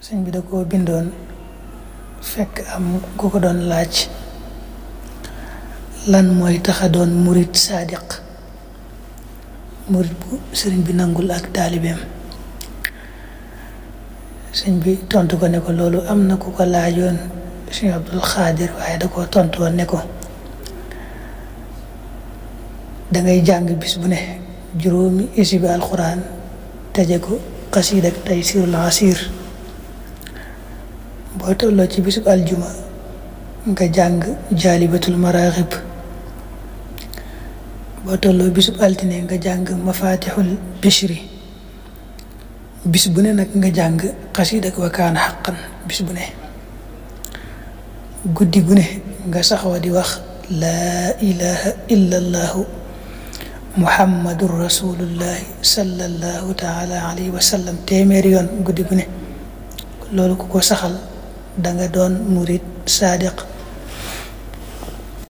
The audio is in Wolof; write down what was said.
sëñ bi da koo bindoon fekk am ku ko doon laaj lan mooy taxa doon murit saadiq, murit bu sëriñ bi nangul ak taalibeem. sëñ bi tontu ko ne ko loolu am na ku ko laajoon sëñ Abdul Xaadir, waaye da koo tontu woon ne ko dangay jàng bis bu ne juróomi isibi alxuraan tëje ko xasiid ak Taysirul Asiir. boo tolloo ci bisub aljuma nga jàng jaalibatul maraaxib. boo tolloo bisub altine nga jàng mafatixul bishri. bis bu ne nag nga jàng xasiid ak wakaana xaqan bis bu ne. guddi gu ne nga saxoo di wax laa ilaha illa allahu muhammadun rasulullahi sallallahu taala alayhi wa sallam téeméeri yoon guddi gu ne. loolu ku ko saxal danga doon murit saadiq.